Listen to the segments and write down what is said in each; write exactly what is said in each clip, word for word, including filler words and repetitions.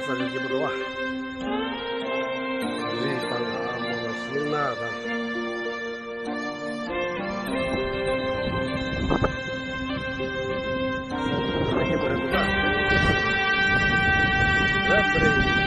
ས་རུ་སྐྱིད་པོ་འདུག་བ། རི་དང་ཨ་མོ་ཤིང་ནགས་དང་། ས་རུ་སྐྱིད་པོ་རེད་འདུག་བ། རབ་རེད།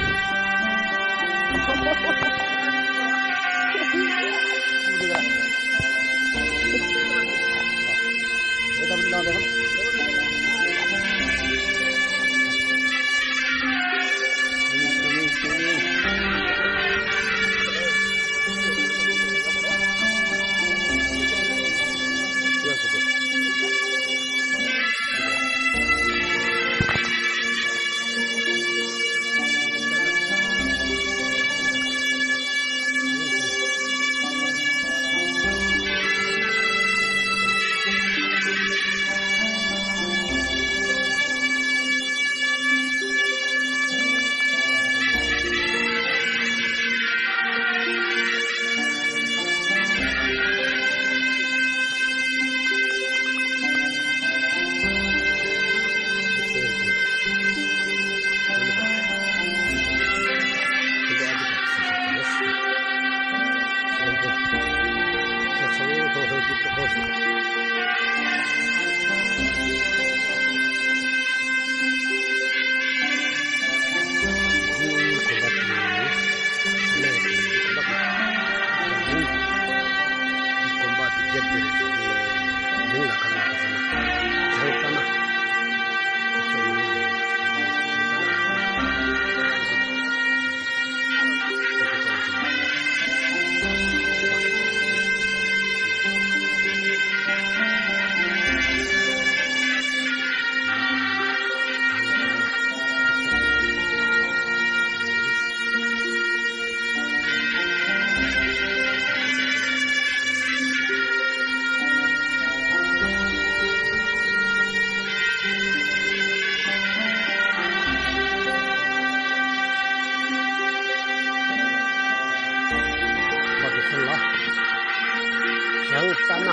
ཞང་རྟ་ན་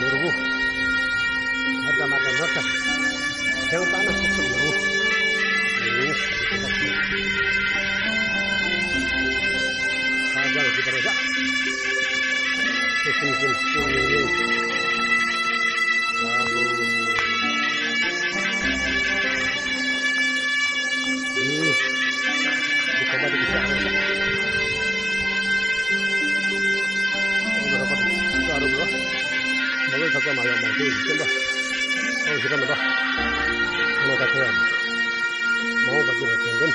ནོར་བུ། ཧ་ད་མ་ད་ནོར་ཁ། ཞང་རྟ་ན་ཤུགས་ཚོགས་ནོར་བུ། ཨིན། ཧ་ཅང་གི་པར་ཤ། ཁྱེད་སེམས་ཤིན་ཏུ་ཡོང་ཡོང་། ཨ་ལོ། ཨིན། འདི་གོམ་པ་འདི་གི་ཤ་རོ་ཤ། འདི་རོ་པ་འདི་ཤ་རོ་རོ། མ་ལོ་ཐབས་ས་མ་ཡོང་མ་འདི་ཡིན་ཅན་པ། ཨོ་ཞི་ར་མ་ད། ཁོ་ན་ད་ཐོ་ཡ། མ་འོངས་པ་འདི་ལ་དྲན་དོན།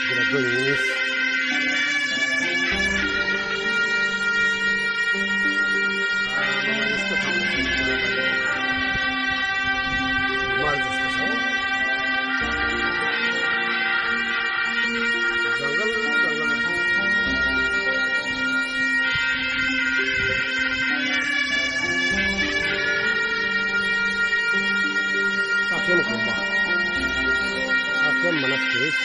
འདི་ལ་འགྲོ་ཡིན། ཨ་ཁེམ་གོམ་པ། ཨ་ཁེམ་མ་ན་སྐྱེས།